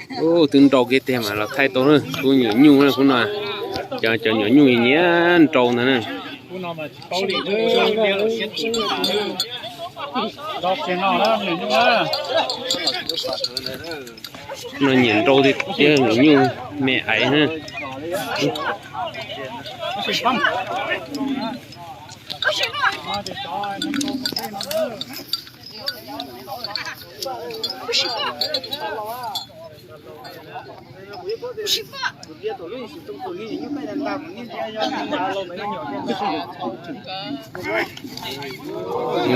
Twb nrau kiag tiag mas los thaij tau na, kuv nyuam nyuj na, kuv no cov, cov nyuam nyuj nyiam nrau ntag na. No nyiam nrau tiag tiag, nyuam nyuj me aiv na.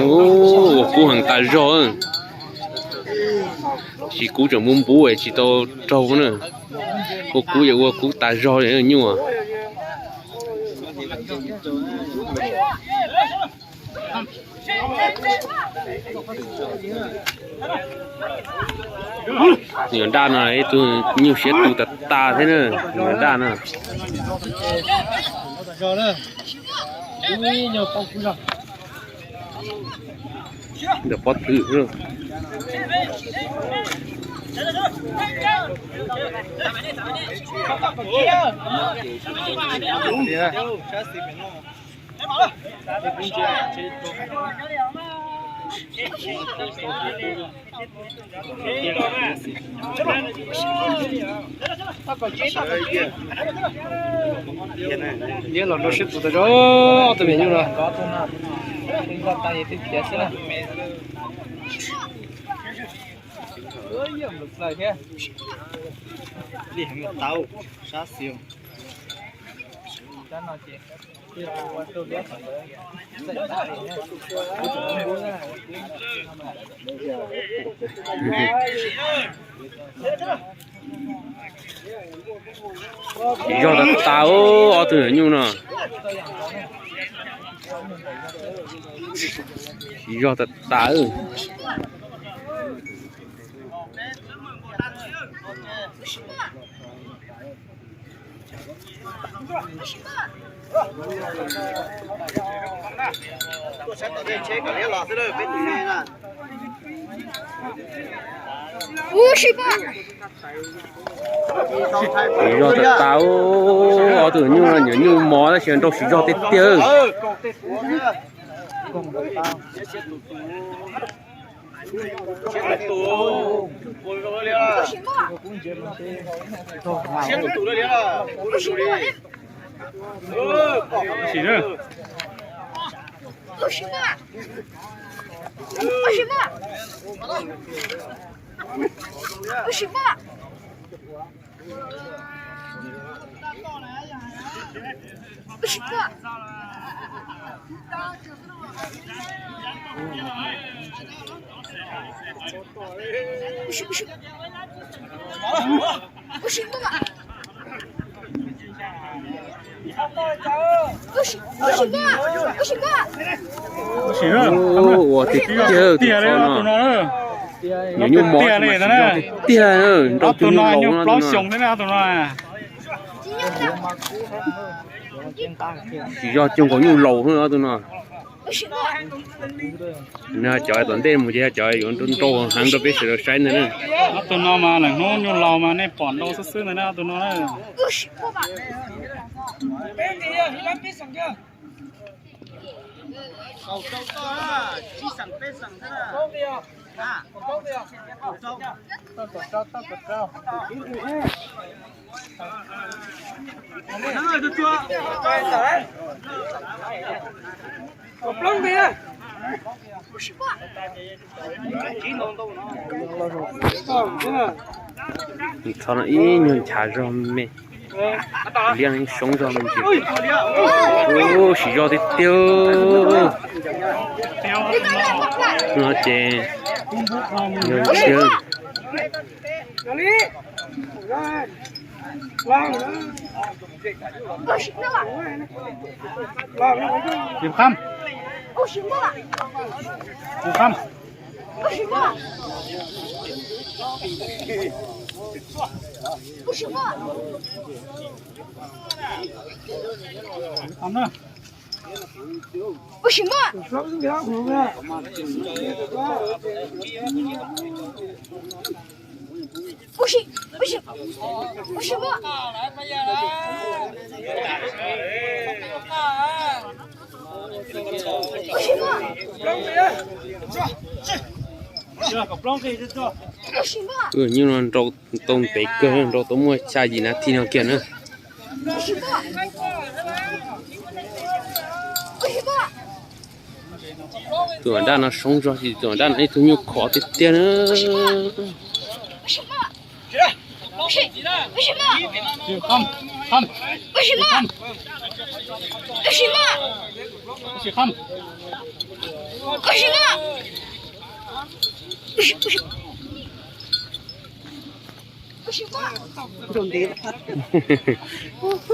Ua kub heev tas zog, tsis kub tseem npub npub tsis tau raug na. Ua kub yog ua kub tas zog li nyuj. Nyuam daj no ib tug nyuj siab tus tas tas thiab na, nyuam daj no. Ntawm pob tw. Los rau siab tus tas zog, ob tug me nyuam nyuj no. Siv zog tas tas, ob tug nyuam nyuj no. Siv zog tas tas. Siv zog tas tas, ob tug nyuam nyuj no, nyuam nyuj mos tab sis nrau siv zog tiag tiag. Ua tiag tiag tus no, nyuam nyuj mos tiag tiag, nrau tus nyuj laus no. Siv zog cuag nkaus nyuj laus tus no. Cov tom ntej mus ces cov yuav nrau heev rau peb sawv daws saib ntag na. Ob tug no mas lawm hnub nyuj laus mas nej pom nrau xwb xwb ntag na ob tug no na. Txhob no ib nyuag nchav zog me, liab soob zog me ntsis. Siv zog tiag tiag. No ces yog tiag. Ua si. Nyuj no nrau tau ntev kawg, nrau tau muaj xya yim nas this no kiag na. Tus daj no soob zog, tus daj no ib tug nyuj khov tiag tiag na.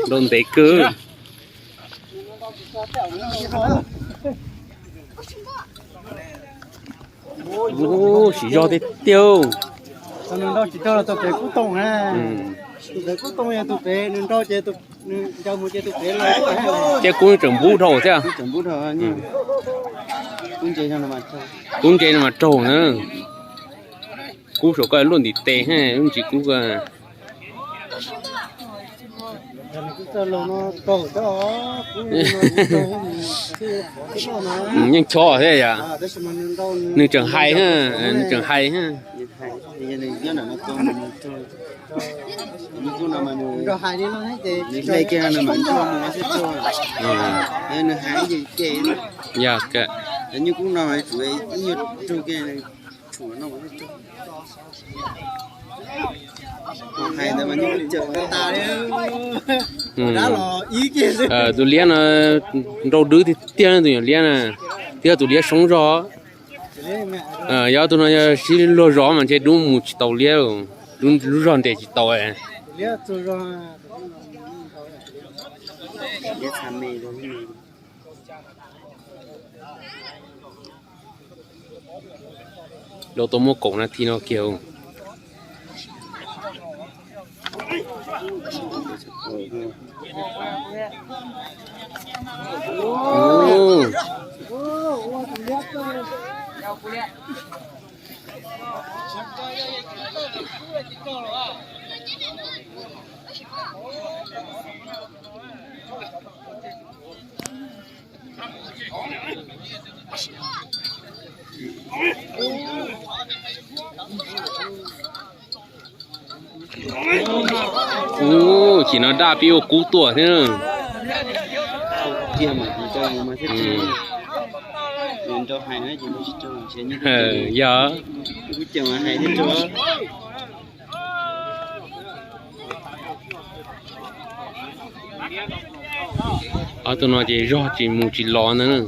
Nrau ntev kawg. Siv zog tiag tiag. Tus nws nrau tsis raug los tus pem kub toog na. Tus pem kub toog yog tus pem nws nrau ces nws ncaws mus ces tus pem los. Thiab kub tseem npub dhau thiab. Kub ntse no mas raug na. Kub saum koj luaj ntim tes, lub ntsis kub ko. Yeej chov thiab yom. Nws tseem hais, nws tseem hais. Yog ka. Tus liab no nrau dwb tiag tiag, tus nyuam liab na, thiab tus liab soob zog. Yog tus no yog sib luag zov mas ntshe dub mus tsis tau liab, lub zog nres tsis tau. Rau tau muaj kaum nas this no kiag. Ub, chim no daj pib ua kub tuaj thiab. Yog. Ob tug no ces zog tsis mus tsis los ntag na.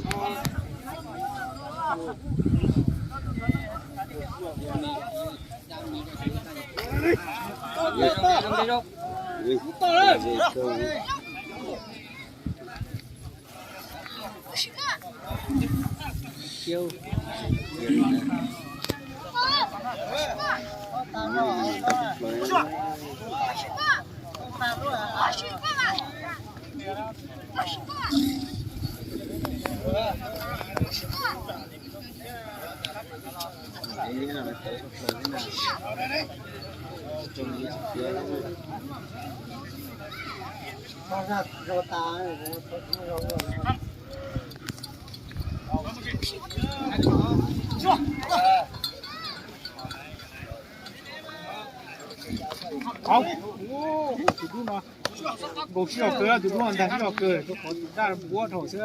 Nkaus sib zog kawg, tus dub ntag sib zog kawg, rau qhov tus daj npuab dhau xwb.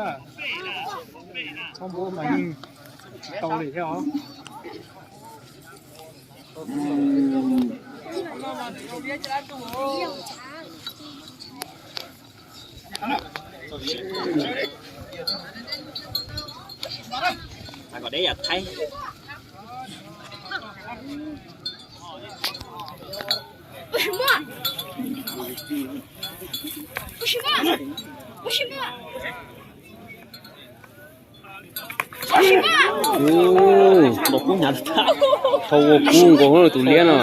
Txhob npuab mas yeej tsis tau li thiab os. Kom deb yam Thaib. Ub, tau kub hnyav tag, tau ua kub nkaus tus liab no.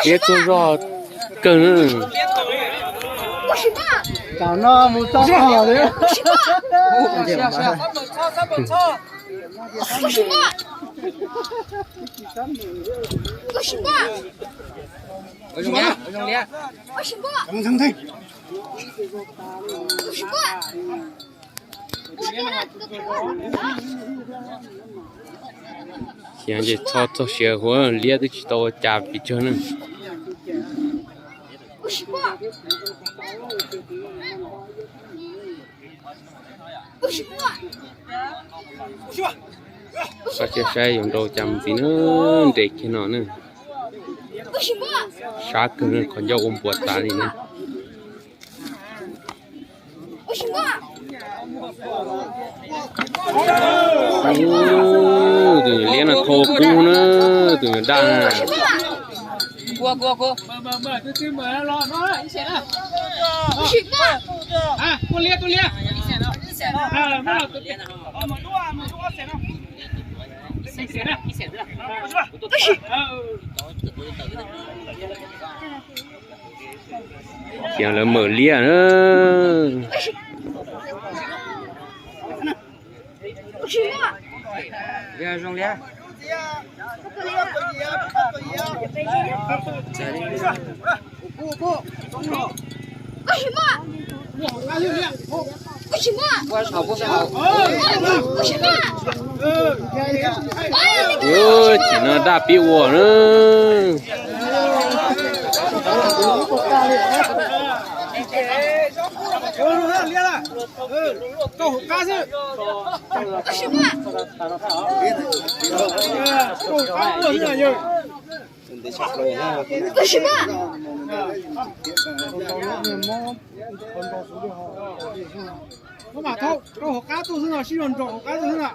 Liab tsaug zog kawg. Tam no mus txog qhov li. Xyov ces txog txog siav huv liab twb tsis tau ua cas pes tsawg ne. Koj cia saib yuav nrau cas mus ntxiv na, nres kiag no ne. Sab kawg ne, qhov ncauj ua npuas tas li ne. Tus nyuam liab no thau kub na, tus nyuam daj na. Ces lawv mam liab na. Ub, tsim no daj pib ua na. Tab sis mas, rau hauv qab tuaj xwb no, sib zog nraus hauv qab tuaj xwb na.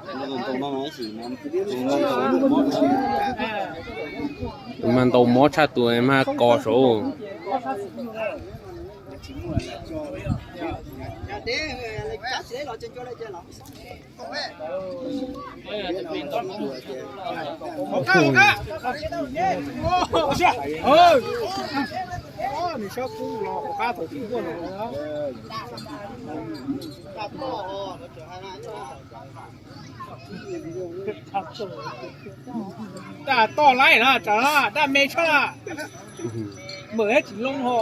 Tus mas ntaus mob tshaj tus mas kos saud. Daj toj laib na, tsam no daj me tshaj na. Mawm tsis loo ho.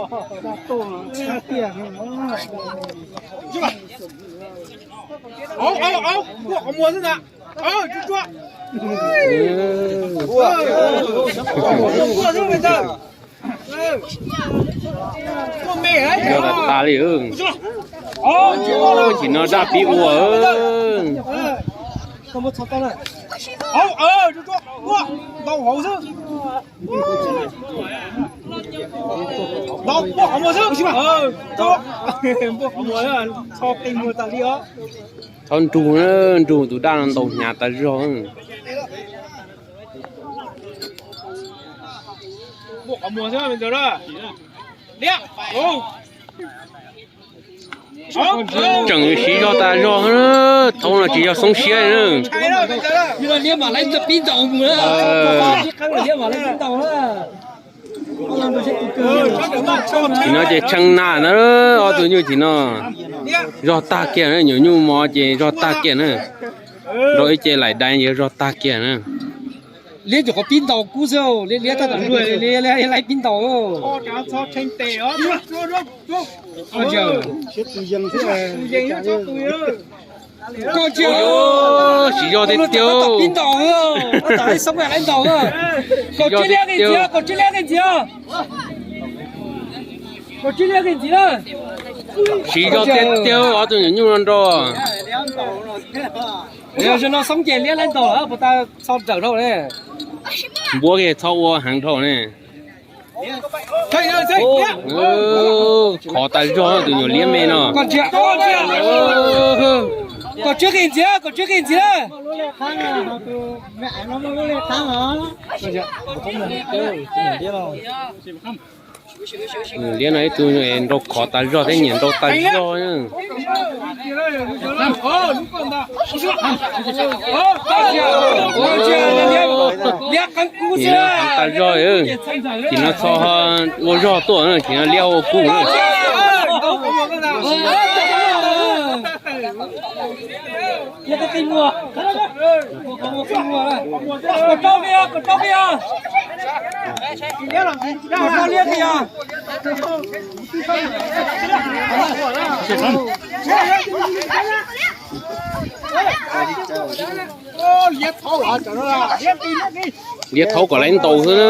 Au au au, muaj qhov muag xwb ntag. Au, tsuag tsuag. Muaj xwb me ntag. Yog tas li. Tsis no daj pib ua. Au, tsuag tsuag, muaj ntau hauv xwb. Ntau, muaj qhov muag xwb. Muaj qhov muag, txhob qi muag tas li os. Txhob nrug, nrug tus daj no ntaus hnyav tas zog. Muaj qhov muag xwb me ntxawg na. Liab. Tseem siv zog tas zog, thaum no tsis yog xoob siab li. Tsis no ces tshee na na, ob tug nyuj tsis no zog tag kiag na, nyuam nyuj mos ces zog tag kiag na. Nrau ib ce laim dai ces zog tag kiag na. Liab nyuam qhuav pib ntaus kub xwb, liab liab tab tom nruag, liab liab pib ntaus. Koj ntsia, siv zog tiag tiag, pib ntaus, tab tom xoob laib ntaus. Kaum tsib liab nqi ntxiv, kaum tsib liab nqi ntxiv, kaum tsib liab nqi ntxiv na. Siv zog tiag tiag ob tug nyuam nyuj no nrau. Yog zaum no xoob ces liab laib ntaus lawm, puas tau txhob nrawm dhau ne. Npuab kiag txhob ua heev dhau ne. Khov tas zog tus nyuam liab me no. Kom tswb qis ntxiv, kom tswb qis ntxiv na. Liab no ib tug nrau khov tas zog thiab nyiam nrau tas zog. Liab heev tas zog, tim no txho ua zog tuaj, tim no liab ua kub na. Liab thaub kom laiv ntaus xwb na.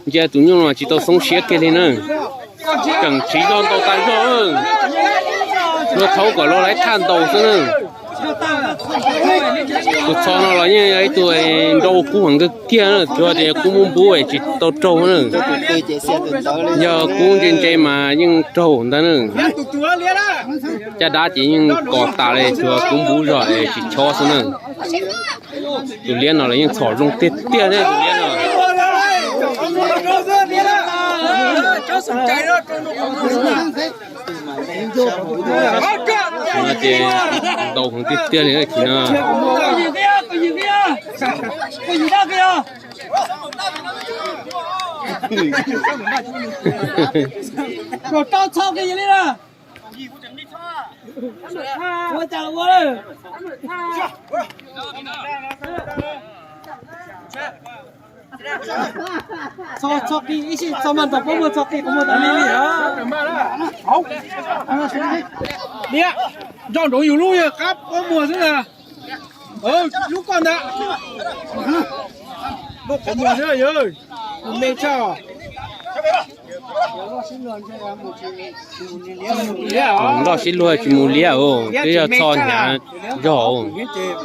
Ntsia tus nyuj no tsis tau xoob siab kiag li na. Tseem siv zog ntaus tas zog. Luag thaub kom luag laiv thaj ntaus xwb na. Tus txho no los yeej yog ib tug nrau kub heev kawg kiag na, tsuas tias kub muab npub tsis tau raug na. Yog kub ntse ntse mas yeej raug ntag na. Caj dab ces yeej kos tas li, tsuas kub npub zog es tsis chob xwb na. Tus liab no los yeej txhom zoo tiag tiag thiab tus liab no. Tus no ces ntaus heev tiag tiag li tus no. Kaum rau txho kiag li na. Ua cas ua lawm. Txho, txho qis ib sij, txho mas ntaus pob muag txho qis kuv muag tas li li. Liab, nco ntsoov yus lub yog qab pob muag xwb na. Lub koj ntag. Lub qhov muag xwb yog me tshaj. Nroj sib luag tsis mus liab, twb yog txho hnyav zog. Tsis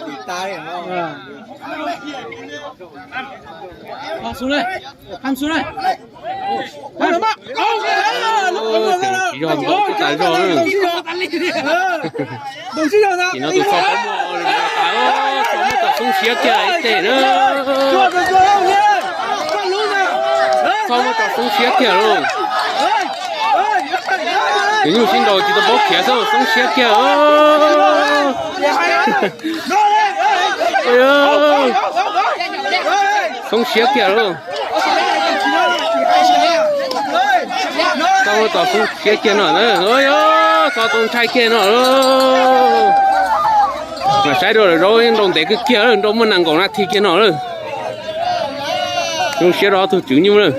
yog ntaus tas zog. Nim no tus txho pob muag, txho muab tau xoob siab kiag ib teg na. Txho muab tau xoob siab kiag lauj. Tus nyuj sib ntaus tsis tau paub khiav xwb, xoob siab kiag. Xoob siab kiag lauj. Txho muab tau xoob siab kiag no, txho tau ntshai kiag no. Mas saib rau zaub nrau ntev kawg kiag, nrau muaj nees nkaum nas this kiag no lawm. Zoo siab rau ob tug tswv nyuj lawm.